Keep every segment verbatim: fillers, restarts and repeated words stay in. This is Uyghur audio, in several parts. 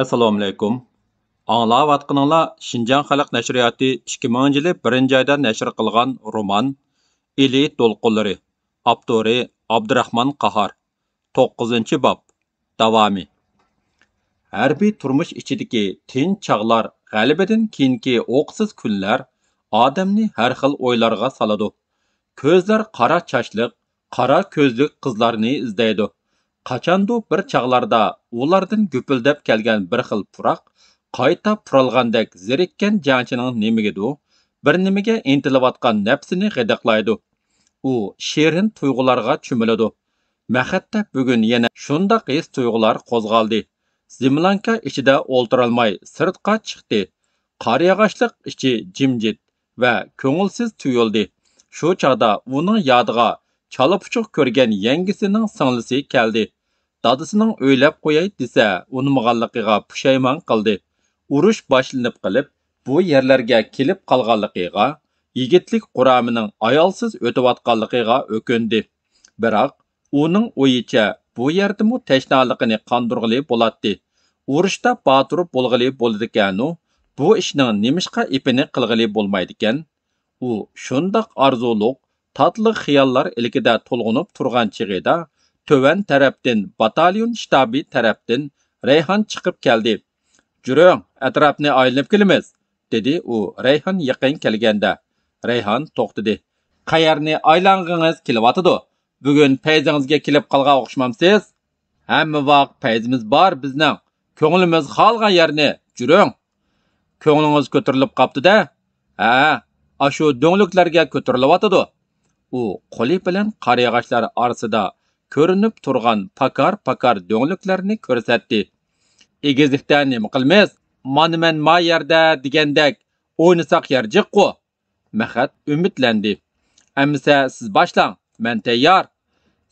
ئەسسالامۇئەلەيكۇم. ئاڭلاۋاتقىنىڭلار شىنجاڭ خەلق نەشرىياتى ئىككى مىڭىنچى يىلى بىرىنچى ئايدا نەشر قىلغان رومان ئىلى دولقۇنلىرى، ئاپتورى ئابدۇراخمان قاھار، توققۇزىنچى باب، داۋامى. ھەربىي تۇرمۇش ئىچىدىكى تىنچ چاغلار، غەلىبىدىن كېيىنكى ئوقسىز كۈنلەر ئادەمنى ھەر خىل ئويلارغا سالىدۇ. كۆزلەر قارا چاچلىق، قارا كۆزلۈك قىزلارنى ئىزدەيدۇ. قاچاندۇ بىر چاغلاردا ئۇلاردىن گۈپۈلدەپ كەلگەن بىر خىل پۇراق، قايتا پۇرالغاندەك زېرىككەن جەڭچىنىڭ نېمىگىدۇ، بىر نېمىگە ئىنتىلىۋاتقان نەپسىنى غىدىقلايدۇ. ئۇ شېرىن تۇيغۇلارغا چۆمۈلىدۇ. مەخەتتە بۈگۈن يەنە شۇنداق ھېس-تۇيغۇلار قوزغالدى. زېملانكا ئىچىدە ئولتۇرالماي سىرتقا چىقتى. قارىياغاچلىق ئىچى جىمجىت ۋە كۆڭۈلسىز تۇيۇلدى. شۇ چاغدا ئۇنىڭ يادىغا چالا-پۇچۇق كۆرگەن يەڭگىسىنىڭ سىڭلىسى كەلدى. دادىسىنىڭ ئۆيلەپ قوياي دېسە ئۇنىمىغانلىقىغا پۇشايمان قىلدى. ئۇرۇش باشلىنىپ قېلىپ، بۇ يەرلەرگە كېلىپ قالغانلىقىغا، يىگىتلىك قۇرامىنىڭ ئايالسىز ئۆتۈۋاتقانلىقىغا ئۆكۈندى. بىراق، ئۇنىڭ ئويىچە، بۇ يەردىمۇ تەشنالىقىنى قاندۇرغىلى بولاتتى. ئۇرۇشتا باتۇر بولغىلى بولىدىكەنۇ، بۇ ئىشنىڭ نېمىشقا ئېپىنى قىلغىلى بولمايدىكەن؟ ئۇ شۇنداق ئارزۇلۇق، تاتلىق خىياللار ئىلكىدە تولغىنىپ تۇرغان چېغىدا، تۆۋەن تەرەپتىن، باتاليون شتابى تەرەپتىن رەيھان چىقىپ كەلدى. «جۈرۈڭ، ئەتراپنى ئايلىنىپ كېلىمىز»، دېدى ئۇ رەيھان يېقىن كەلگەندە. رەيھان توختىدى. «قەيەرنى ئايلانغىڭىز كېلىۋاتىدۇ؟ بۈگۈن پەيزىڭىزگە كېلىپ قالغان ئوخشىمامسىز؟ ھەممە ۋاق پەيزىمىز بار بىزنىڭ. كۆڭلىمىز خالىغان يەرنى، جۈرۈڭ.» «كۆڭلىڭىز كۆتۈرۈلۈپ قاپتۇ-دە.» «ھە، ئاشۇ دۆڭلۈكلەرگە كۆتۈرۈلۈۋاتىدۇ.» ئۇ قولى بىلەن قارىياغاچلار ئارىسىدا كۆرۈنۈپ تۇرغان پاكار-پاكار دۆڭلۈكلەرنى كۆرسەتتى. «ئېگىزلىكتە نېمە قىلىمىز؟ مانا مەن ما يەردە دېگەندەك ئوينىساق يەر جىققۇ.» مەخەت ئۈمىدلەندى. «ئەمىسە سىز باشلاڭ، مەن تەييار.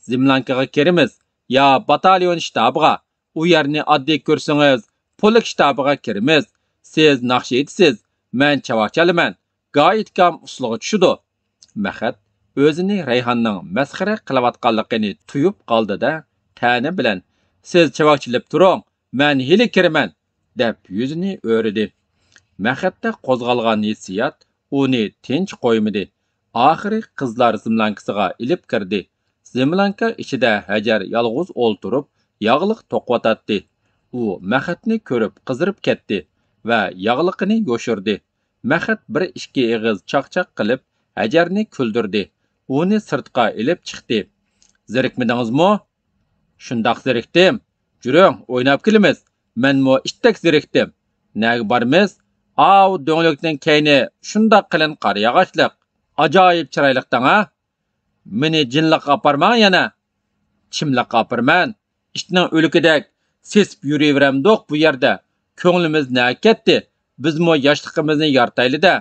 زېملانكىغا كىرىمىز يا باتاليون شتابىغا. ئۇ يەرنى ئاددىي كۆرسىڭىز، پولك شتابىغا كىرىمىز. سىز ناخشا ئېيتىسىز، مەن چاۋاك چالىمەن. گايىتكام ئۇسسۇلغا چۈشىدۇ.» مەخەت ئۆزىنى رەيھاننىڭ مەسخىرە قىلىۋاتقانلىقىنى تۇيۇپ قالدى-دە، تەنە بىلەن، «سىز چاۋاك چېلىپ تۇرۇڭ، مەن ھېلى كىرىمەن.» دەپ يۈزىنى ئۆرۈدى. مەخەتتە قوزغالغان ھېسسىيات ئۇنى تىنچ قويمىدى. ئاخىرى قىزلار زىملانكىسىغا ئېلىپ كىردى. زىملانكا ئىچىدە ھەجەر يالغۇز ئولتۇرۇپ، ياغلىق توقۇۋاتاتتى. ئۇ مەخەتنى كۆرۈپ قىزىرىپ كەتتى ۋە ياغلىقىنى يوشۇردى. مەخەت بىر ئىككى ئېغىز چاقچاق قىلىپ، ھەجەرنى كۈلدۈردى. ئۇنى سىرتقا ئېلىپ چىقتى. «زېرىكمىدىڭىزمۇ؟» «شۇنداق زېرىكتىم. جۈرۈڭ، ئويناپ كېلىمىز. مەنمۇ ئىتتەك زېرىكتىم.» «نەگە بارىمىز؟ ئاۋۇ دۆڭلۈكنىڭ كەينى شۇنداق قېلىن قارىياغاچلىق. ئاجايىپ چىرايلىق دەڭ-ھە.» «مېنى جىنلىققا ئاپارماڭ يەنە.» «چىملىققا ئاپىرىمەن. ئىتنىڭ ئۆلۈكىدەك سېسىپ يۈرۈۋېرەمدۇق بۇ يەردە؟ كۆڭلىمىز نەگە كەتتى؟ بىزمۇ ياشلىقىمىزنى يارىتايلى-دە.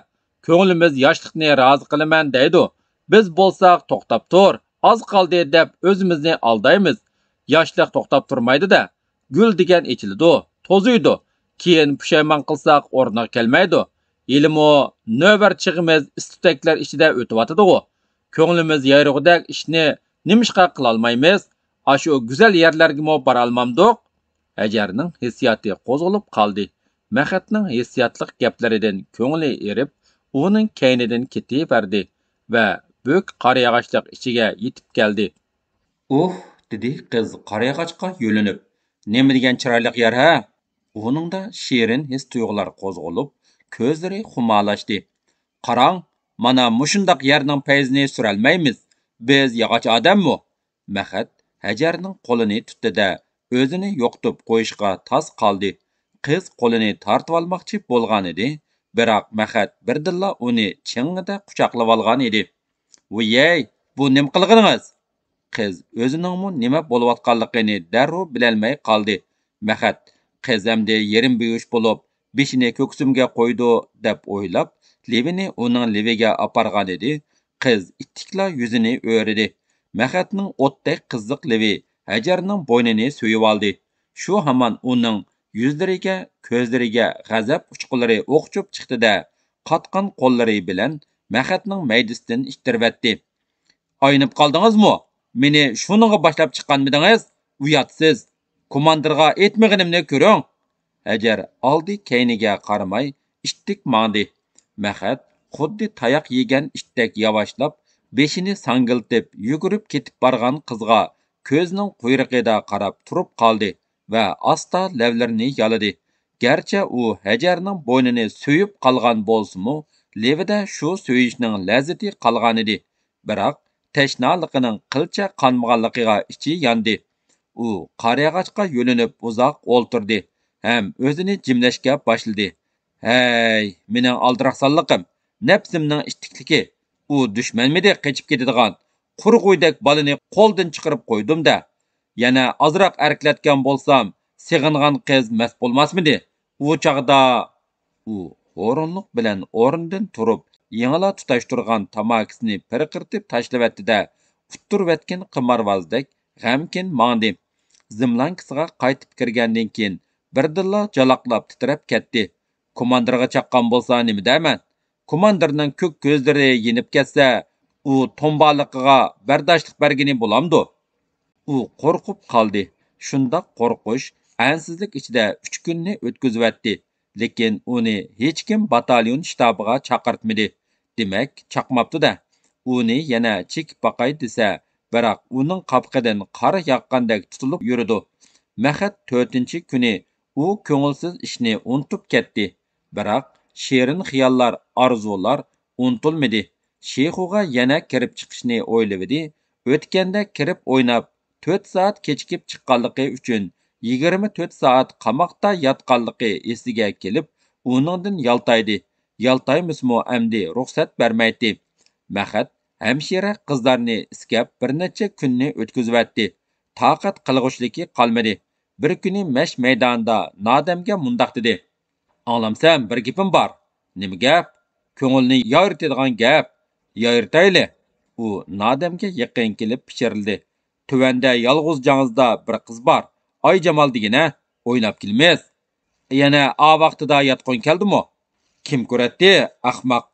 كۆڭلىمىز ياشلىقنى رازى قىلىمەن دەيدۇ. بىز بولساق توختاپ تۇر، ئاز قالدى دەپ ئۆزىمىزنى ئالدايمىز. ياشلىق توختاپ تۇرمايدۇ-دە. گۈل دېگەن ئېچىلىدۇ، توزۇيدۇ. كېيىن پۇشايمان قىلساق ئورنىغا كەلمەيدۇ. ھېلىمۇ نۆۋەر چېغىمىز ئىس-تۈتەكلەر ئىچىدە ئۆتۈۋاتىدىغۇ. كۆڭلىمىز يايرىغۇدەك ئىشنى نېمىشقا قىلالمايمىز؟ ئاشۇ گۈزەل يەرلەرگىمۇ بارالمامدۇق؟» ھەجەرنىڭ ھېسسىياتى قوزغىلىپ قالدى. مەخەتنىڭ ھېسسىياتلىق گەپلىرىدىن كۆڭلى ئېرىپ، ئۇنىڭ كەينىدىن كېتىۋەردى ۋە بۈك قارىياغاچلىق ئىچىگە يېتىپ كەلدى. «ئۇھ!» دېدى قىز قارىياغاچقا يۆلىنىپ. «نېمە دېگەن چىرايلىق يەر ھە!» ئۇنىڭدا شېرىن ھېس-تۇيغۇلار قوزغىلىپ، كۆزلىرى خۇمارلاشتى. «قاراڭ، مانا مۇشۇنداق يەرنىڭ پەيزىنى سۈرەلمەيمىز. بىز ياغاچ ئادەممۇ؟» مەخەت ھەجەرنىڭ قولىنى تۇتتى-دە، ئۆزىنى يوقىتىپ قويۇشقا تاس قالدى. قىز قولىنى تارتىۋالماقچى بولغانىدى، بىراق مەخەت بىردىنلا ئۇنى چىڭڭىدە قۇچاقلىۋالغان ئىدى. «ۋىيەي، بۇ نېمە قىلغىنىڭىز؟» قىز ئۆزىنىڭمۇ نېمە بولۇۋاتقانلىقىنى دەررۇ بىلەلمەي قالدى. مەخەت، «قىز ئەمدى يېرىم بېھۇش بولۇپ، بېشىنى كۆكسۈمگە قويىدۇ» دەپ ئويلاپ، لېۋىنى ئۇنىڭ لېۋىگە ئاپارغانىدى، قىز ئىتتىكلا يۈزىنى ئۆرىدى. مەخەتنىڭ ئوتتەك قىزىق لېۋى ھەجەرنىڭ بوينىنى سۆيۈۋالدى. شۇ ھامان ئۇنىڭ يۈزلىرىگە، كۆزلىرىگە غەزەپ ئۇچقۇنلىرى ئوق ئۇچۇپ چىقتى-دە، قاتقان قوللىرى بىلەن مەخەتنىڭ مەيدىسىدىن ئىتتىرىۋەتتى. «ئاينىپ قالدىڭىزمۇ؟ مېنى شۇنىڭغا باشلاپ چىققانمىدىڭىز؟ ئۇياتسىز! كوماندىرغا ئېيتمىغىنىمنى كۆرۈڭ!» ھەجەر ئالدى كەينىگە قارىماي ئىتتىك ماڭدى. مەخەت خۇددى تاياق يېگەن ئىتتەك ياۋاشلاپ، بېشىنى ساڭگىلىتىپ يۈگۈرۈپ كېتىپ بارغان قىزغا كۆزىنىڭ قۇيرۇقىدا قاراپ تۇرۇپ قالدى ۋە ئاستا لەۋلىرىنى يالىدى. گەرچە ئۇ ھەجەرنىڭ بوينىنى سۆيۈپ قالغان بولسىمۇ، لېۋىدە شۇ سۆيۈشنىڭ لەززىتى قالغانىدى. بىراق، تەشنالىقىنىڭ قىلچە قانمىغانلىقىغا ئىچى ياندى. ئۇ قارىياغاچقا يۆلىنىپ ئۇزاق ئولتۇردى ھەم ئۆزىنى جىملەشكە باشلىدى. ھەي، مېنىڭ ئالدىراقسانلىقىم، نەپسىمنىڭ ئىتتىكلىكى! ئۇ دۈشمەنمىدى قېچىپ كېتىدىغان؟ قۇرغۇيدەك بالىنى قولدىن چىقىرىپ قويدۇم-دە! يەنە ئازراق ئەركىلەتكەن بولسام، سېغىنغان قىز مەست بولماسمىدى؟ ئۇ چاغدا ئۇ ھۇرۇنلۇق بىلەن ئورنىدىن تۇرۇپ، يېڭىلا تۇتاشتۇرغان تاماكىسىنى پىرقىرىتىپ تاشلىۋەتتى-دە، ئۇتتۇرۇۋەتكەن قىمارۋازدەك غەمكىن ماڭدى. زىملانكىسىغا قايتىپ كىرگەندىن كېيىن، بىردىنلا جالاقلاپ تىترەپ كەتتى. كوماندىرغا چاققان بولسا نېمە دەرمەن؟ كوماندىرنىڭ كۆك كۆزلىرى يېنىپ كەتسە، ئۇ تومبالىقىغا بەرداشلىق بەرگىنى بولامدۇ؟ ئۇ قورقۇپ قالدى. شۇنداق قورقۇش، ئەنسىزلىك ئىچىدە ئۈچ كۈننى ئۆتكۈزۈۋەتتى. لېكىن ئۇنى ھېچكىم باتاليون شتابىغا چاقىرتمىدى. دېمەك، چاقماپتۇ-دە. ئۇنى يەنە چېكىپ باقاي دېسە، بىراق ئۇنىڭ قاپىقىدىن قار ياغقاندەك تۇتۇلۇپ يۈرىدۇ. مەخەت تۆتىنچى كۈنى ئۇ كۆڭۈلسىز ئىشنى ئۇنتۇپ كەتتى. بىراق شېرىن خىياللار، ئارزۇلار ئۇنتۇلمىدى. شېخۇغا يەنە كىرىپ چىقىشنى ئويلىۋىدى. ئۆتكەندە كىرىپ ئويناپ، تۆت سائەت كېچىكىپ چىققانلىقى ئۈچۈن يىگىرمە تۆت سائەت قاماقتا ياتقانلىقى ئېسىگە كېلىپ، ئۇنىڭدىن يالتايدى. يالتايمىسىمۇ ئەمدى رۇخسەت بەرمەيتتى. مەخەت ھەمشىرە قىزلارنى ئىسكەپ بىر نەچچە كۈننى ئۆتكۈزۈۋەتتى. تاقەت قىلغۇچىلىكى قالمىدى. بىر كۈنى مەش مەيدانىدا نادەمگە مۇنداق دېدى: «ئاڭلامسەن، بىر گېپىم بار.» «نېمە گەپ؟» «كۆڭۈلنى يايرىتىدىغان گەپ.» «يايرىتايلى.» ئۇ نادەمگە يېقىن كېلىپ پىچىرلىدى: «تۆۋەندە يالغۇز جاڭىزدا بىر قىز بار، ئايجامال دېگىنە، ئويناپ كېلىمىز.» «يەنە ئا ۋاقتىدا ياتقۇڭ كەلدىمۇ؟» «كىم كۆرەتتى، ئەخمەق!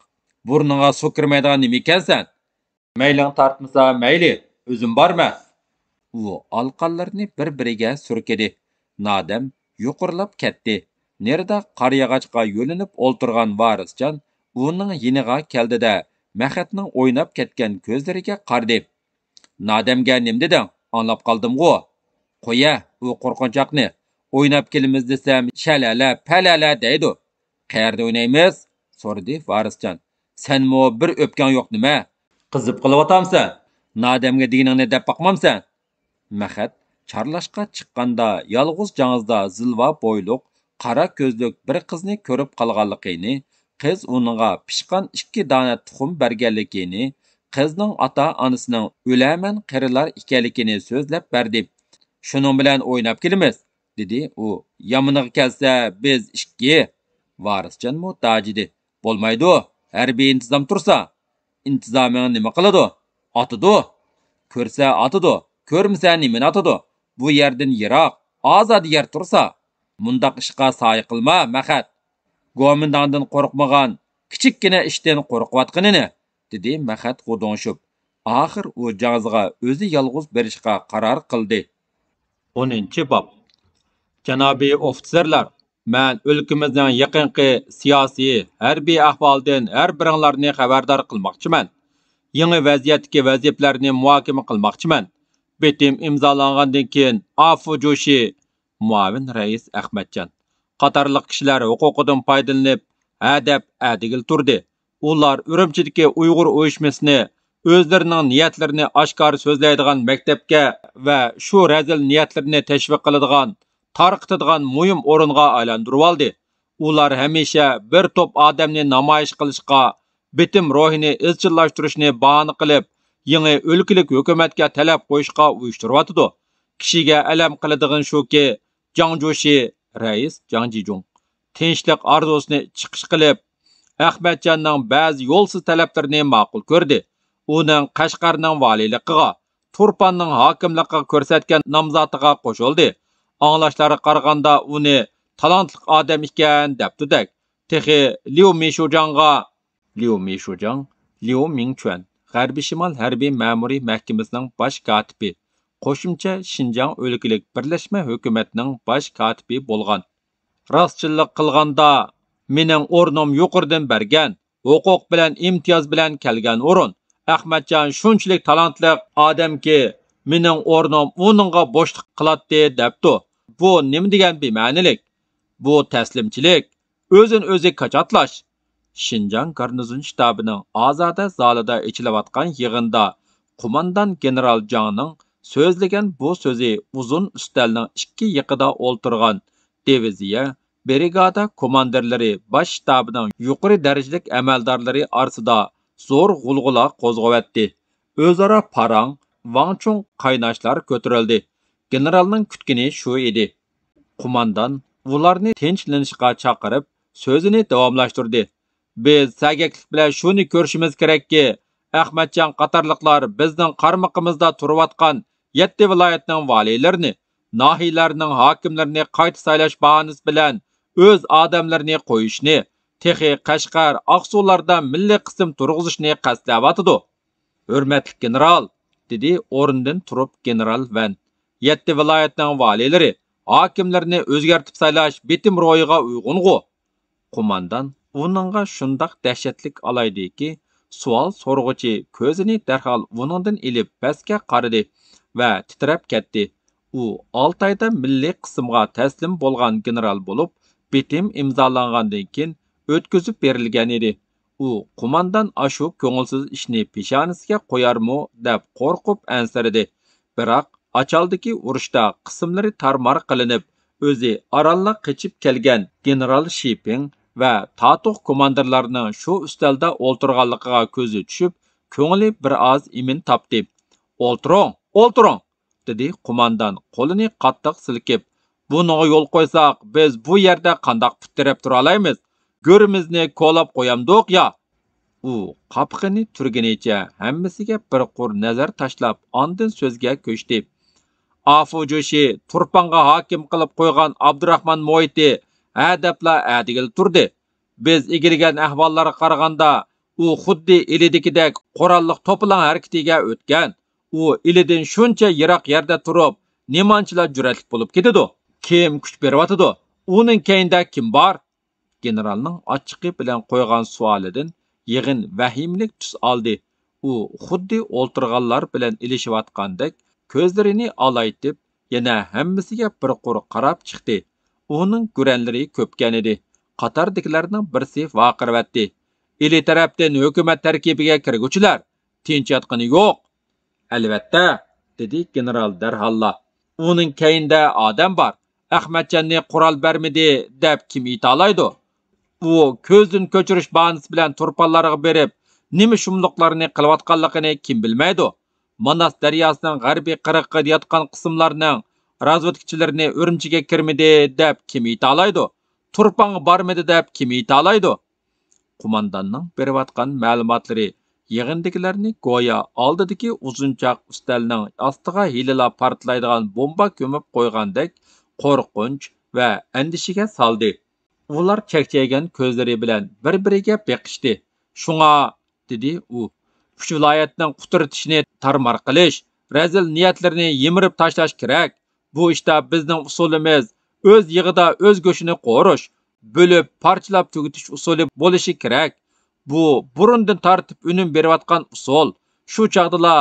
بۇرنۇڭغا سۇ كىرمەيدىغان نېمە ئىكەنسەن؟» «مەيلىڭ تارتمىسا مەيلى، ئۆزۈم بارمەن.» ئۇ ئالىقانلىرىنى بىر-بىرىگە سۈركىدى. نادەم يۇقىرىلاپ كەتتى. نېرىدا قارىياغاچقا يۆلىنىپ ئولتۇرغان ۋارىسجان ئۇنىڭ يېنىغا كەلدى-دە، مەخەتنىڭ ئويناپ كەتكەن كۆزلىرىگە قارىدى. «نادەمگە نېمە دېدىڭ؟ ئاڭلاپ قالدىمغۇ.» «قويە، ئۇ قورقۇنچاقنى. ئويناپ كېلىمىز دېسەم، شەلەلە، پەلەلە دەيدۇ.» «قەيەردە ئوينايمىز؟» سورىدى ۋارىسجان. «سەنمۇ بىر ئۆپكەڭ يوق نېمە؟ قىزىپ قېلىۋاتامسەن؟ نادەمگە دېگىنىڭنى دەپ باقمامسەن؟» مەخەت چارلاشقا چىققاندا، يالغۇز جاڭىزدا زىلۋا بويلۇق، قارا كۆزلۈك بىر قىزنى كۆرۈپ قالغانلىقىنى، قىز ئۇنىڭغا پىشقان ئىككى دانە تۇخۇم بەرگەنلىكىنى، قىزنىڭ ئاتا-ئانىسىنىڭ ئۆلەرمەن قېرىلار ئىكەنلىكىنى سۆزلەپ بەردى. «شۇنىڭ بىلەن ئويناپ كېلىمىز.» دېدى ئۇ. «يامىنىغا كەلسە، بىز ئىككى.» ۋارىسجانمۇ داجىدى. «بولمايدۇ، ھەربىي ئىنتىزام تۇرسا.» «ئىنتىزامىڭ نېمە قىلىدۇ؟ ئاتىدۇ. كۆرسە ئاتىدۇ، كۆرمىسە نېمىنى ئاتىدۇ؟ بۇ يەردىن يىراق، ئازادە يەر تۇرسا.» «مۇنداق ئىشقا سايە قىلما، مەخەت. گومىنداڭدىن قورقمىغان، كىچىككىنە ئىشتىن قورقۇۋاتقىنىنى.» دېدى مەخەت غۇدۇڭشۇپ. ئاخىر ئۇ جاڭزىغا ئۆزى يالغۇز بېرىشقا قارار قىلدى. ئونىنچى باب. جانابىي ئوفىتسېرلار، مەن ئۆلكىمىزنىڭ يېقىنقى سىياسىي، ھەربىي ئەھۋالىدىن ھەر بىرىڭلارنى خەۋەردار قىلماقچىمەن. يېڭى ۋەزىيەتتىكى ۋەزىپىلەرنى مۇھاكىمە قىلماقچىمەن. بېتىم ئىمزالانغاندىن كېيىن، ئافۇ جۇشى، مۇئاۋىن رەئىس ئەخمەتجان، قاتارلىق كىشىلەر ھوقۇقىدىن پايدىلىنىپ، ھە دەپ ئەدىگىلى تۇردى. ئۇلار ئۈرۈمچىدىكى ئۇيغۇر ئۇيۇشمىسىنى ئۆزلىرىنىڭ نىيەتلىرىنى ئاشكارا سۆزلەيدىغان مەكتەپكە ۋە شۇ رەزىل نىيەتلىرىنى تەشۋىق قىلىدىغان، تارقىتىدىغان مۇھىم ئورۇنغا ئايلاندۇرۇۋالدى. ئۇلار ھەمىشە بىر توپ ئادەمنى نامايىش قىلىشقا، بېتىم روھىنى ئىزچىللاشتۇرۇشنى باھانە قىلىپ، يېڭى ئۆلكىلىك ھۆكۈمەتكە تەلەپ قويۇشقا ئۇيۇشتۇرۇۋاتىدۇ. كىشىگە ئەلەم قىلىدىغىنى شۇكى، جاڭ جۇشى، رەئىس جاڭ جىجۇڭ، تىنچلىق ئارزۇسىنى چىقىش قىلىپ، ئەخمەتجاننىڭ بەزى يولسىز تەلەپلىرىنى ماقۇل كۆردى. ئۇنىڭ قەشقەرنىڭ ۋالىيلىقىغا، تۇرپاننىڭ ھاكىملىقىغا كۆرسەتكەن نامزاتىغا قوشۇلدى. ئاڭلاشلارغا قارىغاندا، ئۇنى تالانتلىق ئادەم ئىكەن دەپتۇدەك. تېخى ليۇ مىشۇجاڭغا، ليۇ مىشۇجاڭ، ليۇ مىڭچۈەن، غەربىي شىمال ھەربىي مەمۇرىي مەھكىمىسىنىڭ باش كاتىپى، قوشۇمچە شىنجاڭ ئۆلكىلىك بىرلەشمە ھۆكۈمەتنىڭ باش كاتىپى بولغان. راستچىللىق قىلغاندا، مېنىڭ ئورنۇم يۇقىرىدىن بەرگەن ھوقۇق بىلەن ئىمتىياز بىلەن كەلگەن ئورۇن. ئەخمەتجان شۇنچىلىك تالانتلىق ئادەمكى، مېنىڭ ئورنۇم ئۇنىڭغا بوشلۇق قىلاتتى دەپتۇ. بۇ نېمە دېگەن بىمەنىلىك؟ بۇ تەسلىمچىلىك، ئۆزىنى ئۆزى كاچاتلاش. شىنجاڭ گارنىزون شتابىنىڭ ئازادە زالىدا ئېچىلىۋاتقان يىغىندا قوماندان گېنېرال جاڭنىڭ سۆزلىگەن بۇ سۆزى ئۇزۇن ئۈستەلنىڭ ئىككى يېقىدا ئولتۇرغان دىۋىزىيە، برىگادا كوماندىرلىرى باش شتابىنىڭ يۇقىرى دەرىجىلىك ئەمەلدارلىرى ئارىسىدا زور غۇلغۇلا قوزغىۋەتتى. ئۆزئارا پاراڭ، ۋاڭچۇڭ قايناشلار كۆتۈرۈلدى. گېنېرالنىڭ كۈتكىنى شۇ ئىدى. قوماندان ئۇلارنى تىنچلىنىشقا چاقىرىپ، سۆزىنى داۋاملاشتۇردى. بىز سەگەكلىك بىلەن شۇنى كۆرۈشىمىز كېرەككى، ئەخمەتجان قاتارلىقلار بىزنىڭ قارمىقىمىزدا تۇرۇۋاتقان يەتتە ۋىلايەتنىڭ ۋالىيلىرىنى، ناھىيەلەرنىڭ ھاكىملىرىنى قايتا سايلاش باھانىسى بىلەن ئۆز ئادەملىرىنى قويۇشنى، تېخى قەشقەر، ئاقسۇلاردا مىللىي قىسىم تۇرغۇزۇشنى قەستلەۋاتىدۇ. ھۆرمەتلىك گېنېرال، دېدى ئورنىدىن تۇرۇپ گېنېرال ۋەن. يەتتە ۋىلايەتنىڭ ۋالىيلىرى، ھاكىملىرىنى ئۆزگەرتىپ سايلاش بىتىم روھىغا ئۇيغۇنغۇ؟ قوماندان ئۇنىڭغا شۇنداق دەھشەتلىك ئالايدىكى، سوئال سورىغۇچى كۆزىنى دەرھال ئۇنىڭدىن ئېلىپ پەسكە قارىدى ۋە تىترەپ كەتتى. ئۇ ئالتايدا مىللىي قىسىمغا تەسلىم بولغان گېنېرال بولۇپ، بىتىم ئىمزالانغاندىن كېيىن ئۆتكۈزۈپ بېرىلگەن ئىدى. ئۇ قوماندان ئاشۇ كۆڭۈلسىز ئىشنى پېشانىسىگە قويارمۇ دەپ قورقۇپ ئەنسىرىدى. بىراق ئاچالدىكى ئۇرۇشتا قىسىملىرى تارمار قىلىنىپ، ئۆزى ئارانلا قېچىپ كەلگەن گېنېرال شىپىڭ ۋە تاتۇق كوماندىرلارنىڭ شۇ ئۈستەلدە ئولتۇرغانلىقىغا كۆزى چۈشۈپ، كۆڭلى بىر ئاز ئىمىن تاپتى. ئولتۇرۇڭ، ئولتۇرۇڭ! دېدى قوماندان قولىنى قاتتىق سىلكىپ. بۇنىڭغا يول قويساق، بىز بۇ يەردە قانداق پۇت تىرەپ تۇرالايمىز؟ گۆرىمىزنى كولاپ قويامدۇق يا؟ ئۇ قاپىقىنى تۈرگىنىچە ھەممىسىگە بىر قۇر نەزەر تاشلاپ، ئاندىن سۆزگە كۆچتى. ئافۇ جۇشى تۇرپانغا ھاكىم قىلىپ قويغان ئابدۇراخمان موھىتى ھە دەپلا ئەدىگىلى تۇردى. بىز ئىگىلىگەن ئەھۋاللارغا قارىغاندا، ئۇ خۇددى ئىلىدىكىدەك قوراللىق توپىلاڭ ھەرىكىتىگە ئۆتكەن. ئۇ ئىلىدىن شۇنچە يىراق يەردە تۇرۇپ، نېمانچىلا جۈرئەتلىك بولۇپ كېتىدۇ؟ كىم كۈچ بېرىۋاتىدۇ؟ ئۇنىڭ كەينىدە كىم بار؟ گېنېرالنىڭ ئاچچىقى بىلەن قويغان سوئالىدىن يىغىن ۋەھىمىلىك تۈس ئالدى. ئۇ خۇددى ئولتۇرغانلار بىلەن ئېلىشىۋاتقاندەك، كۆزلىرىنى ئالايتىپ، يەنە ھەممىسىگە بىر قۇر قاراپ چىقتى. ئۇنىڭ گۈرەنلىرى كۆپكەن ئىدى. قاتاردىكىلەرنىڭ بىرسى ۋارقىرىۋەتتى. ئىلى تەرەپتىن ھۆكۈمەت تەركىبىگە كىرگۈچىلەر، تىنچ ياتقىنى يوق. ئەلۋەتتە، دېدى گېنېرال دەرھاللا. ئۇنىڭ كەينىدە ئادەم بار. ئەخمەتجاننى قورال بەرمىدى، دەپ كىم ئېيتالايدۇ؟ ئۇ كۆزدىن كۆچۈرۈش باھانىسى بىلەن تۇرپانلارغا بېرىپ، نېمە شۇملۇقلارنى قىلىۋاتقانلىقىنى كىم بىلمەيدۇ؟ ماناس دەرياسىنىڭ غەربىي قىرغىقىدا ياتقان قىسىملارنىڭ رازۋېدكىچىلىرىنى ئۈرۈمچىگە كىرمىدى، دەپ كىم ئېيتالايدۇ؟ تۇرپانغا بارمىدى، دەپ كىم ئېيتالايدۇ؟ قومانداننىڭ بېرىۋاتقان مەلۇماتلىرى يىغىندىكىلەرنى گويا ئالدىدىكى ئۇزۇنچاق ئۈستەلنىڭ ئاستىغا ھېلىلا پارتلايدىغان بومبا كۆمۈپ قويغاندەك قورقۇنچ ۋە ئەندىشىگە سالدى. ئۇلار چەكچەيگەن كۆزلىرى بىلەن بىر-بىرىگە بېقىشتى. شۇڭا، دېدى ئۇ، ئۈچ ۋىلايەتنىڭ قۇترىتىشىنى تارمار قىلىش، رەزىل نىيەتلىرىنى يىمىرىپ تاشلاش كېرەك. بۇ ئىشتا بىزنىڭ ئۇسۇلىمىز ئۆز يېغىدا ئۆز گۆشىنى قورۇش، بۆلۈپ، پارچىلاپ تۈگىتىش ئۇسۇلى بولۇشى كېرەك. بۇ بۇرۇندىن تارتىپ ئۈنۈم بېرىۋاتقان ئۇسۇل. شۇ چاغدىلا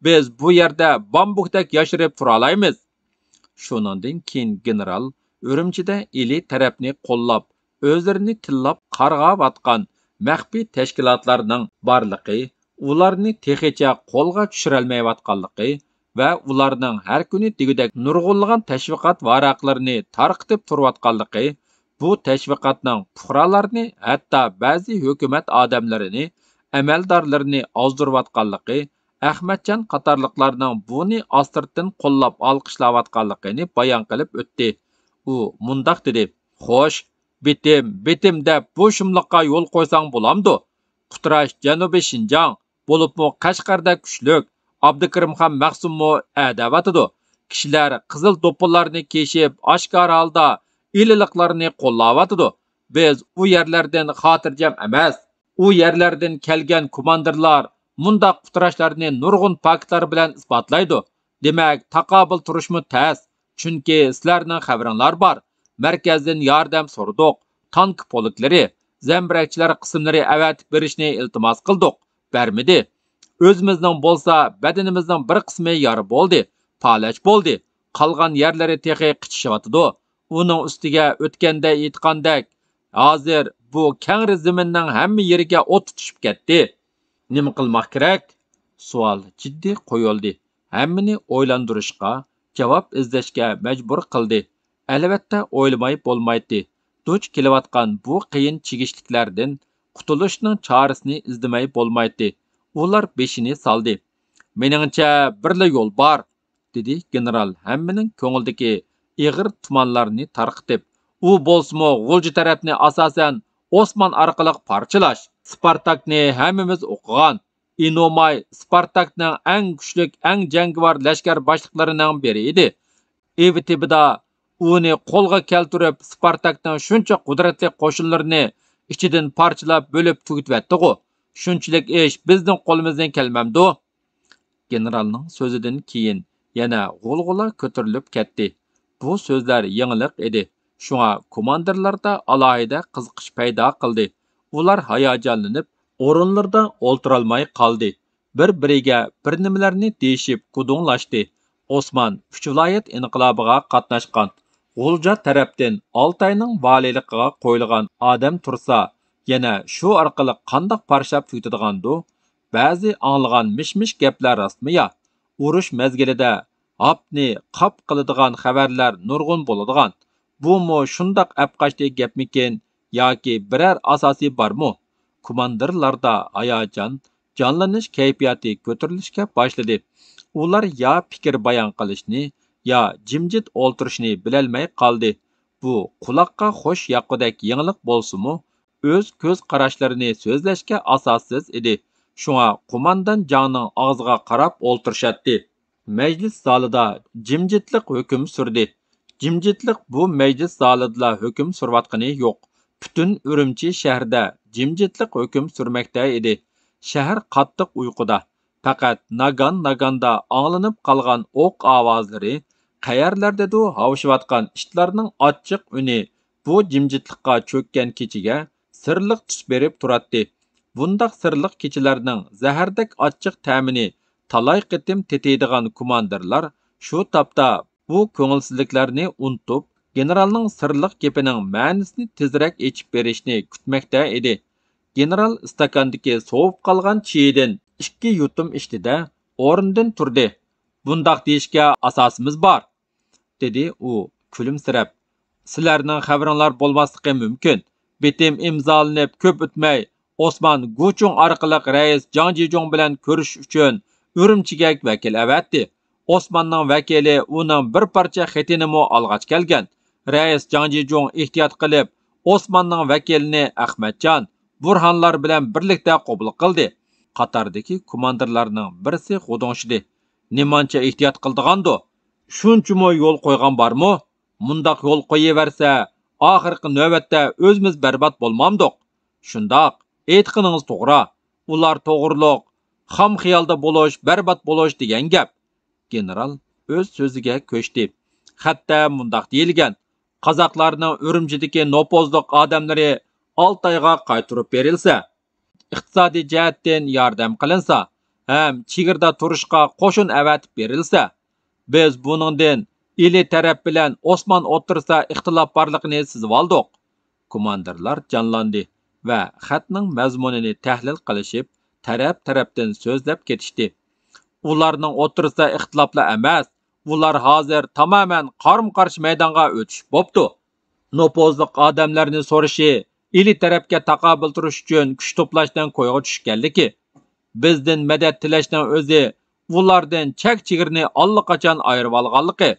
بىز بۇ يەردە بامبۇكتەك ياشىرىپ تۇرالايمىز. شۇنىڭدىن كېيىن گېنېرال ئۈرۈمچىدە ئىلى تەرەپنى قوللاپ، ئۆزلىرىنى تىللاپ قارغاۋاتقان مەخپىي تەشكىلاتلارنىڭ بارلىقى، ئۇلارنى تېخىچە قولغا چۈشۈرەلمەيۋاتقانلىقى ۋە ئۇلارنىڭ ھەر كۈنى دېگۈدەك نۇرغۇنلىغان تەشۋىقات ۋاراقلىرىنى تارقىتىپ تۇرۇۋاتقانلىقى، بۇ تەشۋىقاتنىڭ پۇقرالارنى، ھەتتا بەزى ھۆكۈمەت ئادەملىرىنى، ئەمەلدارلىرىنى ئازدۇرۇۋاتقانلىقى، ئەخمەتجان قاتارلىقلارنىڭ بۇنى ئاستىرتىن قوللاپ ئالقىشلاۋاتقانلىقىنى بايان قىلىپ ئۆتتى. ئۇ مۇنداق دېدى: «خوش، بىتىم، بىتىم دەپ بۇ شۇملۇققا يول قويساڭ بولامدۇ؟ قۇتراش جەنۇبىي شىنجاڭ، بولۇپمۇ قەشقەردەك كۈچلۈك، ئابدۇكېرىمخان مەخسۇممۇ ئەدەۋاتىدۇ. كىشىلەر قىزىل دوپپىلارنى كىيىشىپ، ئاشكارا ھالدا ئىلىلىقلارنى قوللاۋاتىدۇ. بىز ئۇ يەرلەردىن خاتىرجەم ئەمەس. ئۇ يەرلەردىن كەلگەن كوماندىرلار مۇنداق قۇتراشلارنى نۇرغۇن پاكىتلار بىلەن ئىسپاتلايدۇ. دېمەك، تاقابىل تۇرۇشمۇ تەس، چۈنكى سىلەرنىڭ خەۋىرىڭلار بار. مەركەزدىن ياردەم سورىدۇق. تانك پولكلىرى، زەمبىرەكچىلەر قىسىملىرى ئەۋەتىپ بېرىشنى ئىلتىماس قىلدۇق. بەرمىدى. ئۆزىمىزنىڭ بولسا بەدىنىمىزنىڭ بىر قىسمى يارا بولدى، پالەچ بولدى. قالغان يەرلىرى تېخى قىچىشىۋاتىدۇ. ئۇنىڭ ئۈستىگە ئۆتكەندە ئېيتقاندەك، ھازىر بۇ كەڭرى زېمىننىڭ ھەممە يېرىگە ئوت تۇتۇشۇپ كەتتى. نېمە قىلماق كېرەك؟ سوئال جىددىي قويۇلدى. ھەممىنى ئويلاندۇرۇشقا، جاۋاب ئىزدەشكە مەجبۇر قىلدى. ئەلۋەتتە، ئويلىماي بولمايتتى. دۇچ كېلىۋاتقان بۇ قىيىن چىگىشلىكلەردىن قۇتۇلۇشنىڭ چارىسىنى ئىزدىمەي بولمايتتى. ئۇلار بېشىنى سالدى. مېنىڭچە، بىرلا يول بار، دېدى گېنېرال ھەممىنىڭ كۆڭلىدىكى ئېغىر تۇمانلارنى تارقىتىپ. ئۇ بولسىمۇ غۇلجا تەرەپنى ئاساسەن ئوسمان ئارقىلىق پارچىلاش. سپارتاكنى ھەممىمىز ئوقۇغان. ئىنوماي سپارتاكنىڭ ئەڭ كۈچلۈك، ئەڭ جەڭگىۋار لەشكەر باشلىقلىرىنىڭ بىرى ئىدى. ئېۋتىبىدا ئۇنى قولغا كەلتۈرۈپ، سپارتاكنىڭ شۇنچە قۇدرەتلىك قوشۇنلىرىنى ئىچىدىن پارچىلاپ، بۆلۈپ تۈگىتىۋەتتىغۇ. شۇنچىلىك ئىش بىزنىڭ قولىمىزدىن كەلمەمدۇ؟ گېنېرالنىڭ سۆزىدىن كېيىن يەنە غۇلغۇلا كۆتۈرۈلۈپ كەتتى. بۇ سۆزلەر يېڭىلىق ئىدى. شۇڭا كوماندىرلاردا ئالاھىدە قىزىقىش پەيدا قىلدى. ئۇلار ھاياجانلىنىپ، ئورۇنلىرىدا ئولتۇرالماي قالدى. بىر-بىرىگە بىر نېمىلەرنى دېيىشىپ گۇدۇڭلاشتى. ئوسمان ئۈچ ۋىلايەت ئىنقىلابىغا قاتناشقان. غۇلجا تەرەپتىن ئالتاينىڭ ۋالىيلىقىغا قويۇلغان ئادەم تۇرسا، يەنە شۇ ئارقىلىق قانداق پارچىلاپ تۈگىتىدىغاندۇ؟ بەزى ئاڭلىغان مىش-مىش گەپلەر راستمۇ يا؟ ئۇرۇش مەزگىلىدە ھاپنى قاپ قىلىدىغان خەۋەرلەر نۇرغۇن بولىدىغان. بۇمۇ شۇنداق ئەپقاچتى گەپمىكىن ياكى بىرەر ئاساسى بارمۇ؟ كوماندىرلاردا ھاياجان، جانلىنىش كەيپىياتى كۆتۈرۈلۈشكە باشلىدى. ئۇلار يا پىكىر بايان قىلىشنى، يا جىمجىت ئولتۇرۇشنى بىلەلمەي قالدى. بۇ قۇلاققا خوش ياققۇدەك يېڭىلىق بولسىمۇ، ئۆز كۆز قاراشلىرىنى سۆزلەشكە ئاساسسىز ئىدى. شۇڭا قوماندان جاڭنىڭ ئاغزىغا قاراپ ئولتۇرۇشاتتى. مەجلىس زالىدا جىمجىتلىق ھۆكۈم سۈردى. جىمجىتلىق بۇ مەجلىس زالىدىلا ھۆكۈم سۈرۈۋاتقىنى يوق. پۈتۈن ئۈرۈمچى شەھىرىدە جىمجىتلىق ھۆكۈم سۈرمەكتە ئىدى. شەھەر قاتتىق ئۇيقۇدا. پەقەت ناگان-ناگاندا ئاڭلىنىپ قالغان ئوق ئاۋازلىرى، قەيەرلەردىدۇ ھاۋشىۋاتقان ئىتلارنىڭ ئاچچىق ئۈنى بۇ جىمجىتلىققا چۆككەن كېچىگە سىرلىق تۈس بېرىپ تۇراتتى. بۇنداق سىرلىق كېچىلەرنىڭ زەھەردەك ئاچچىق تەمىنى تالاي قېتىم تېتىيدىغان كوماندىرلار شۇ تاپتا بۇ كۆڭۈلسىزلىكلەرنى ئۇنتۇپ، گېنېرالنىڭ سىرلىق گېپىنىڭ مەنىسىنى تېزرەك ئېچىپ بېرىشنى كۈتمەكتە ئىدى. گېنېرال ئىستاكاندىكى سوۋۇپ قالغان چېيىدىن ئىككى يۇتۇم ئىچتى-دە، ئورنىدىن تۇردى. بۇنداق دېيىشكە ئاساسىمىز بار، دېدى ئۇ كۈلۈمسىرەپ. سىلەرنىڭ خەۋىرىڭلار بولماسلىقى مۇمكىن. بىتىم ئىمزالىنىپ كۆپ ئۆتمەي، ئوسمان گۇچۇڭ ئارقىلىق رەئىس جاڭ جىجۇڭ بىلەن كۆرۈشۈش ئۈچۈن ئۈرۈمچىگە ۋەكىل ئەۋەتتى. ئوسماننىڭ ۋەكىلى ئۇنىڭ بىر پارچە خېتىنىمۇ ئالغاچ كەلگەن. رەئىس جاڭ جىجۇڭ ئېھتىيات قىلىپ، ئوسماننىڭ ۋەكىلىنى ئەخمەتجان، بۇرھانلار بىلەن بىرلىكتە قوبۇل قىلدى. قاتاردىكى كوماندىرلارنىڭ بىرسى غۇدۇڭشىدى. نېمانچە ئېھتىيات قىلىدىغاندۇ؟ شۇنچىمۇ يول قويغان بارمۇ؟ مۇنداق يول قويۇۋەرسە، ئاخىرقى نۆۋەتتە ئۆزىمىز بەربات بولمامدۇق؟ شۇنداق، ئېيتقىنىڭىز توغرا. ئۇلار توغرۇلۇق، خام خىيالدا بولۇش، بەربات بولۇش دېگەن گەپ. گېنېرال ئۆز سۆزىگە كۆچتى. خەتتە مۇنداق دېيىلگەن: قازاقلارنىڭ ئۈرۈمچىدىكى نوپۇزلۇق ئادەملىرى ئالتايغا قايتۇرۇپ بېرىلسە، ئىقتىسادىي جەھەتتىن ياردەم قىلىنسا ھەم چېگرىدا تۇرۇشقا قوشۇن ئەۋەتىپ بېرىلسە، بىز بۇنىڭدىن ئىلى تەرەپ بىلەن ئوسمان ئوتتۇرىسىدا ئىختىلاپ بارلىقىنى سېزىۋالدۇق. كوماندىرلار جانلاندى ۋە خەتنىڭ مەزمۇنىنى تەھلىل قىلىشىپ، تەرەپ-تەرەپتىن سۆزلەپ كېتىشتى. ئۇلارنىڭ ئوتتۇرىسىدا ئىختىلاپلا ئەمەس، ئۇلار ھازىر تامامەن قارمۇ-قارشى مەيدانغا ئۆتۈشۈپ بوپتۇ. نوپۇزلۇق ئادەملەرنى سورىشى ئىلى تەرەپكە تاقابىل تۇرۇش ئۈچۈن كۈچ توپلاشنىڭ كويغا چۈشكەنلىكى، بىزدىن مەدەت تىلەشنىڭ ئۆزى ئۇلاردىن چەك-چېگرىنى ئاللىقاچان ئايرىۋالغانلىقى.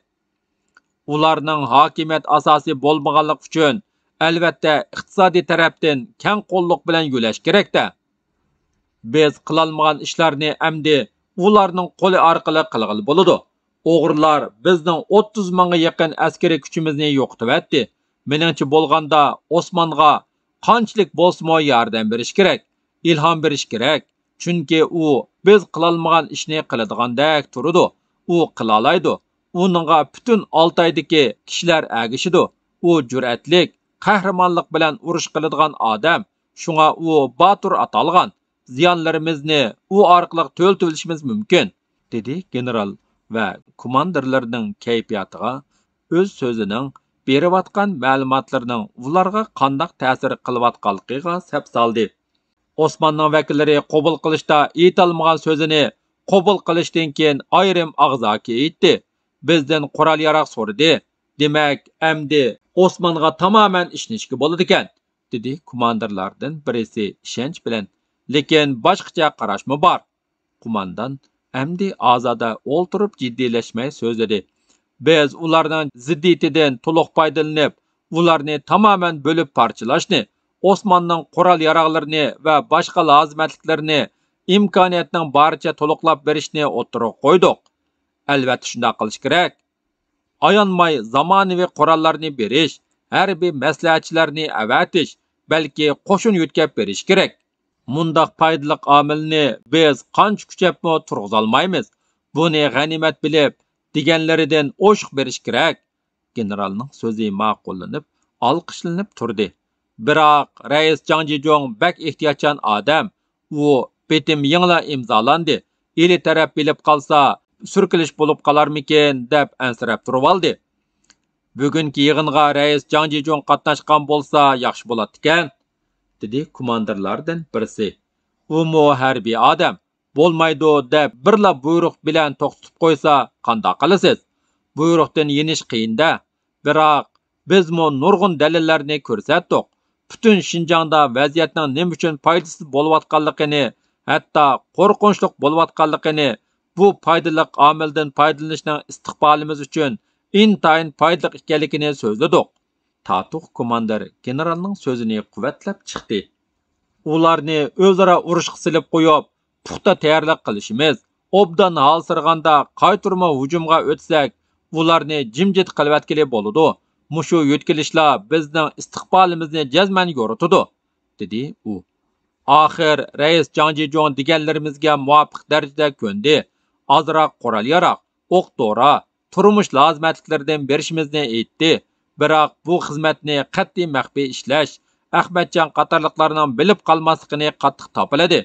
ئۇلارنىڭ ھاكىمىيەت ئاساسى بولمىغانلىقى ئۈچۈن، ئەلۋەتتە، ئىقتىسادىي تەرەپتىن كەڭ قوللۇق بىلەن يۆلەش كېرەكتە. بىز قىلالمىغان ئىشلارنى ئەمدى ئۇلارنىڭ قولى ئارقىلىق قىلغىلى بولىدۇ. ئوغرىلار بىزنىڭ ئوتتۇز مىڭغا يېقىن ئەسكىرىي كۈچىمىزنى يوقىتىۋەتتى. مېنىڭچە بولغاندا، ئوسمانغا قانچىلىك بولسىمۇ ياردەم بېرىش كېرەك، ئىلھام بېرىش كېرەك. چۈنكى ئۇ بىز قىلالمىغان ئىشنى قىلىدىغاندەك تۇرىدۇ. ئۇ قىلالايدۇ. ئۇنىڭغا پۈتۈن ئالتايدىكى كىشىلەر ئەگىشىدۇ. ئۇ جۈرئەتلىك، قەھرىمانلىق بىلەن ئۇرۇش قىلىدىغان ئادەم، شۇڭا ئۇ باتۇر ئاتالغان. زىيانلىرىمىزنى ئۇ ئارقىلىق تۆلىتىۋېلىشىمىز مۇمكىن، دېدى گېنېرال ۋە كوماندىرلىرىنىڭ كەيپىياتىغا، ئۆز سۆزىنىڭ، بېرىۋاتقان مەلۇماتلىرىنىڭ ئۇلارغا قانداق تەسىر قىلىۋاتقانلىقىغا سەپ سالدى. ئوسماننىڭ ۋەكىللىرى قوبۇل قىلىشتا ئېيتالمىغان سۆزىنى قوبۇل قىلىشتىن كېيىن ئايرىم ئاغزاكى ئېيتتى. بىزدىن قورال-ياراغ سورىدى. دېمەك، ئەمدى ئوسمانغا تامامەن ئىشىنىشكە بولىدىكەن، دېدى كوماندىرلاردىن بىرسى ئىشەنچ بىلەن. لېكىن باشقىچە قاراشمۇ بار. قوماندان ئەمدى ئازادە ئولتۇرۇپ جىددىيلەشمەي سۆزلىدى. بىز ئۇلارنىڭ زىددىيىتىدىن تولۇق پايدىلىنىپ، ئۇلارنى تامامەن بۆلۈپ پارچىلاشنى، ئوسماننىڭ قورال-ياراغلىرىنى ۋە باشقا لازىمەتلىكلىرىنى ئىمكانىيەتنىڭ بارىچە تولۇقلاپ بېرىشنى ئوتتۇرىغا قويدۇق. ئەلۋەتتە، شۇنداق قىلىش كېرەك. ئايانماي زامانىۋى قوراللارنى بېرىش، ھەربىي مەسلىھەتچىلەرنى ئەۋەتىش، بەلكى قوشۇن يۆتكەپ بېرىش كېرەك. مۇنداق پايدىلىق ئامىلنى بىز قانچە كۈچەپمۇ تۇرغۇزالمايمىز. بۇنى غەنىيمەت بىلىپ، دېگەنلىرىدىن ئوشۇق بېرىش كېرەك. گېنېرالنىڭ سۆزى ماقۇللىنىپ، ئالقىشلىنىپ تۇردى. بىراق، رەئىس جاڭ جىجۇڭ بەك ئېھتىياتچان ئادەم. ئۇ، بېتىم يېڭىلا ئىمزالاندى، ئىلى تەرەپ بىلىپ قالسا، سۈركىلىش بولۇپ قالارمىكىن، دەپ ئەنسىرەپ تۇرۇۋالدى. بۈگۈنكى يىغىنغا رەئىس جاڭ جىجۇڭ قاتناشقان بولسا ياخشى بولاتتىكەن، دېدى كوماندىرلاردىن بىرسى. ئۇمۇ ھەربىي ئادەم، بولمايدۇ دەپ بىرلا بۇيرۇق بىلەن توختىتىپ قويسا قانداق قىلىسىز؟ بۇيرۇقتىن يېنىش قىيىن-دە. بىراق، بىزمۇ نۇرغۇن دەلىللەرنى كۆرسەتتۇق. پۈتۈن شىنجاڭدا ۋەزىيەتنىڭ نېمە ئۈچۈن پايدىسىز بولۇۋاتقانلىقىنى، ھەتتا قورقۇنچلۇق بولۇۋاتقانلىقىنى، بۇ پايدىلىق ئامىلدىن پايدىلىنىشنىڭ ئىستىقبالىمىز ئۈچۈن ئىنتايىن پايدىلىق ئىكەنلىكىنى سۆزلىدۇق. تاتۇق كوماندىر گېنېرالنىڭ سۆزىنى قۇۋۋەتلەپ چىقتى. ئۇلارنى ئۆزئارا ئۇرۇشقا سېلىپ قويۇپ، پۇختا تەييارلىق قىلىشىمىز، ئوبدان ھالسىرىغاندا قايتۇرما ھۇجۇمغا ئۆتسەك، ئۇلارنى جىمجىت قىلىۋەتكىلى بولىدۇ. مۇشۇ يۆتكىلىشلا بىزنىڭ ئىستىقبالىمىزنى جەزمەن يورۇتىدۇ، دېدى ئۇ. ئاخىر رەئىس جاڭ جىجۇڭ دېگەنلىرىمىزگە مۇۋاپىق دەرىجىدە كۆندى. ئازراق قورال-ياراغ، ئوق-دورا، تۇرمۇش لازىمەتلىكلىرىدىن بېرىشىمىزنى ئېيتتى. بىراق بۇ خىزمەتنى قەتئىي مەخپىي ئىشلەش، ئەخمەتجان قاتارلىقلارنىڭ بىلىپ قالماسلىقىنى قاتتىق تاپىلىدى.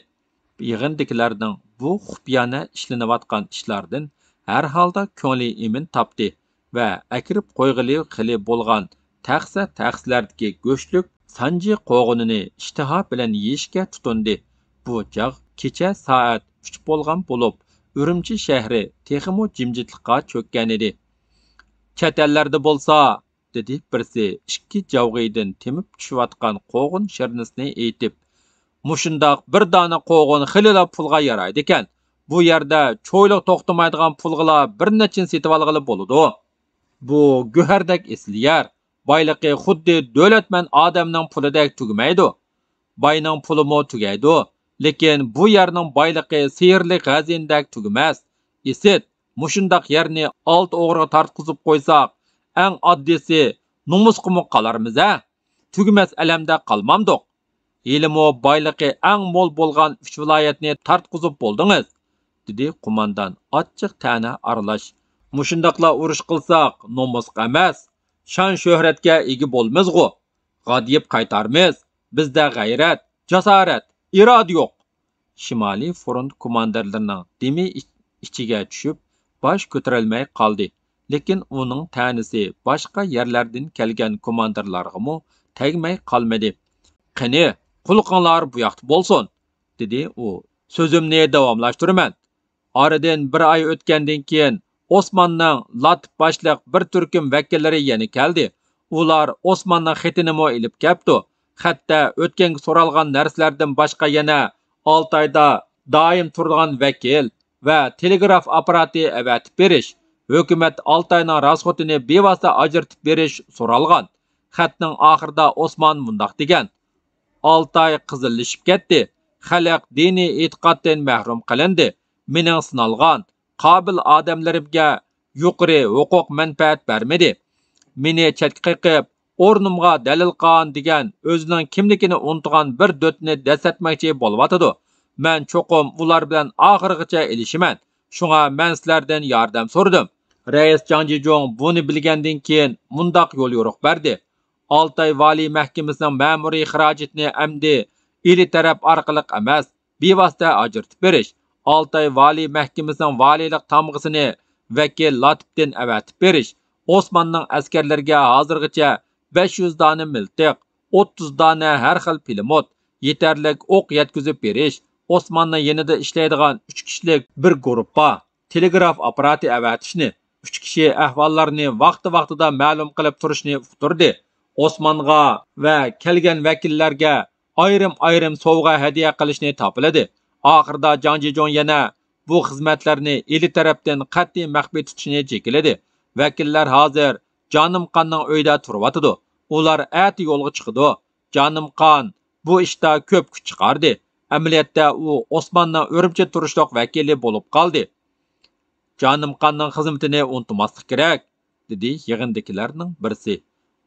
يىغىندىكىلەرنىڭ بۇ خۇپىيانە ئىشلىنىۋاتقان ئىشلاردىن ھەر ھالدا كۆڭلى ئىمىن تاپتى ۋە ئەكىرىپ قويغىلى خېلى بولغان تەخسە-تەخسىلەردىكى گۆشلۈك سانجى قوغۇنىنى ئىشتىها بىلەن يېيىشكە تۇتۇندى. بۇ چاغ كېچە سائەت ئۈچ بولغان بولۇپ، ئۈرۈمچى شەھىرى تېخىمۇ جىمجىتلىققا چۆككەنىدى. چەت ئەللەردە بولسا، دېدى بىرسى ئىككى جاۋغىدىن تېمىپ چۈشۈۋاتقان قوغۇن شىرنىسىنى ئېيتىپ. مۇشۇنداق بىر دانە قوغۇن خېلىلا پۇلغا يارايدىكەن. بۇ يەردە چويلۇق توختىمايدىغان پۇلغىلا بىر نەچچىنى سېتىۋالغىلى بولىدۇ. بۇ گۆھەردەك ئېسىل يەر. بايلىقى خۇددى دۆلەتمەن ئادەمنىڭ پۇلىدەك تۈگىمەيدۇ. باينىڭ پۇلىمۇ تۈگەيدۇ. لېكىن بۇ يەرنىڭ بايلىقى سېھىرلىك خەزىنىدەك تۈگىمەس. ئىسىت، مۇشۇنداق يەرنى ئالتە ئوغرىغا تارتقۇزۇپ قويساق، ئەڭ ئاددىيسى، نومۇسقىمۇ قالارمىز ھە؟ تۈگىمەس ئەلەمدە قالمامدۇق؟ ھېلىمۇ بايلىقى ئەڭ مول بولغان ئۈچ ۋىلايەتنى تارتقۇزۇپ بولدىڭىز، دېدى قوماندان ئاچچىق تەنە ئارىلاش. مۇشۇنداقلا ئۇرۇش قىلساق، نومۇسقا ئەمەس، شان-شۆھرەتكە ئىگە بولىمىزغۇ؟ غادىيىپ قايتارمىز. بىزدە غەيرەت، جاسارەت، ئىرادە يوق. شىمالىي فرونت كوماندىرلىرىنىڭ دېمى ئىچ-، ئىچىگە چۈشۈپ، باش كۆتۈرەلمەي قالدى. لېكىن ئۇنىڭ تەنىسى باشقا يەرلەردىن كەلگەن كوماندىرلارغىمۇ تەگمەي قالمىدى. قېنى، قۇلىقىڭلار بۇ ياقتا بولسۇن، دېدى ئۇ. سۆزۈمنى داۋاملاشتۇرىمەن. ئارىدىن بىر ئاي ئۆتكەندىن كېيىن، ئوسماننىڭ لاتىپ باشلىق بىر تۈركۈم ۋەكىللىرى يەنە كەلدى. ئۇلار ئوسماننىڭ خېتىنىمۇ ئېلىپ كەپتۇ. خەتتە ئۆتكەنگە سورالغان نەرسىلەردىن باشقا يەنە ئالتايدا دائىم تۇرىدىغان ۋەكىل ۋە تېلېگراف ئاپپاراتى ئەۋەتىپ بېرىش، ھۆكۈمەت ئالتاينىڭ راسخوتىنى بىۋاسىتە ئاجرىتىپ بېرىش سورالغان. خەتنىڭ ئاخىرىدا ئوسمان مۇنداق دېگەن: ئالتاي قىزىللىشىپ كەتتى. خەلق دىنىي ئېتىقادتىن مەھرۇم قىلىندى. مېنىڭ سىنالغان، قابىل ئادەملىرىمگە يۇقىرى ھوقۇق مەنپەئەت بەرمىدى. مېنى چەتكە قېقىپ، ئورنۇمغا دەلىل قان دېگەن ئۆزىنىڭ كىملىكىنى ئۇنتۇغان بىر دۆتنى دەسسەتمەكچى بولۇۋاتىدۇ. مەن چوقۇم ئۇلار بىلەن ئاخىرغىچە ئېلىشىمەن. شۇڭا مەن سىلەردىن ياردەم سورىدىم. رەئىس جاڭ جىجۇڭ بۇنى بىلگەندىن كېيىن مۇنداق يوليورۇق بەردى. ئالتاي ۋالىي مەھكىمىسىنىڭ مەمۇرىي خىراجىتىنى ئەمدى ئىلى تەرەپ ئارقىلىق ئەمەس، بىۋاسىتە ئاجرىتىپ بېرىش، ئالتاي ۋالىي مەھكىمىسىنىڭ ۋالىيلىق تامغىسىنى ۋەكىل لاتىپتىن ئەۋەتىپ بېرىش، ئوسماننىڭ ئەسكەرلىرىگە ھازىرغىچە بەش يۈز دانە مىلتىق، ئوتتۇز دانە ھەر خىل پىلىموت، يېتەرلىك ئوق يەتكۈزۈپ بېرىش، ئوسماننىڭ يېنىدا ئىشلەيدىغان ئۈچ كىشىلىك بىر گۇرۇپپا، تېلېگراف ئاپپاراتى ئەۋەتىشنى، ئۈچ كىشى ئەھۋاللارنى ۋاقتى-ۋاقتىدا مەلۇم قىلىپ تۇرۇشنى ئۇقتۇردى. ئوسمانغا ۋە كەلگەن ۋەكىللەرگە ئايرىم-ئايرىم سوۋغا ھەدىيە قىلىشنى تاپىلىدى. ئاخىرىدا جاڭ جىجۇڭ يەنە بۇ خىزمەتلەرنى ئىلى تەرەپتىن قەتئىي مەخپىي تۇتۇشنى جېكىلىدى. ۋەكىللەر ھازىر جانىمقاننىڭ ئۆيىدە تۇرۇۋاتىدۇ. ئۇلار ئەتە يولغا چىقىدۇ. جانىمقان بۇ ئىشتا كۆپ كۈچ چىقاردى. ئەمەلىيەتتە ئۇ ئوسماننىڭ ئۈرۈمچىدە تۇرۇشلۇق ۋەكىلى بولۇپ قالدى. جانىمقاننىڭ خىزمىتىنى ئۇنتۇماسلىق كېرەك، دېدى يىغىندىكىلەرنىڭ بىرسى.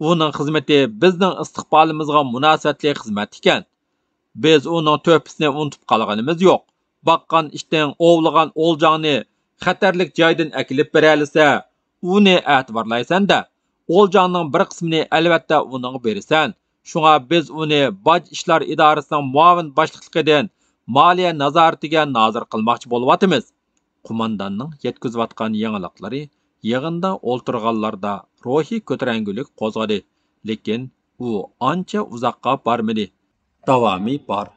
ئۇنىڭ خىزمىتى بىزنىڭ ئىستىقبالىمىزغا مۇناسىۋەتلىك خىزمەت ئىكەن. بىز ئۇنىڭ تۆھپىسىنى ئۇنتۇپ قالغىنىمىز يوق. باققان ئىتىڭ ئوۋلىغان ئولجاڭنى خەتەرلىك جايدىن ئەكېلىپ بېرەلىسە، ئۇنى ئەتىۋارلايسەن-دە. ئولجاڭنىڭ بىر قىسمىنى ئەلۋەتتە ئۇنىڭغا بېرىسەن. شۇڭا بىز ئۇنى باج ئىشلار ئىدارىسىنىڭ مۇئاۋىن باشلىقلىقىدىن مالىيە نازارىتىگە نازىر قىلماقچى بولۇۋاتىمىز. قومانداننىڭ يەتكۈزۈۋاتقان يېڭىلىقلىرى يىغىندا ئولتۇرغانلاردا روھىي كۆتۈرەڭگۈلۈك قوزغىدى، لېكىن ئۇ ئانچە ئۇزاققا بارمىدى. داۋامى بار.